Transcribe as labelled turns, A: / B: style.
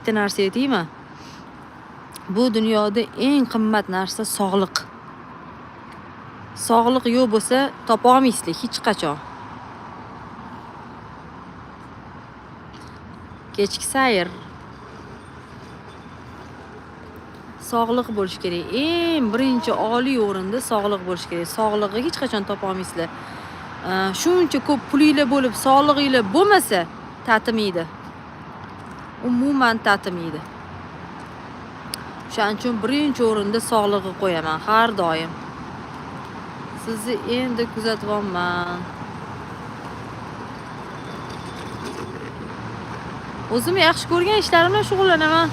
A: Bitta narsa aytaymi? Bu dunyoda eng qimmat narsa sog'liq. Sog'liq yo'q bo'lsa, topa olmaysizlar hech qachon. Kechki sayr. Sog'liq bo'lishi kerak. Eng birinchi oliy o'rinda sog'liq bo'lishi kerak. Sog'lig'i hech qachon topa olmaysizlar. Shuncha ko'p pulinglar bo'lib, sog'lig'inglar bo'lmasa, tatimaydi. Umuman tatimaydi. O'shaning uchun birinchi o'rinda sog'lig'i qo'yaman har doim. Sizni endi kuzatyapman. O'zim yaxshi ko'rgan ishlarim bilan shug'ullanaman.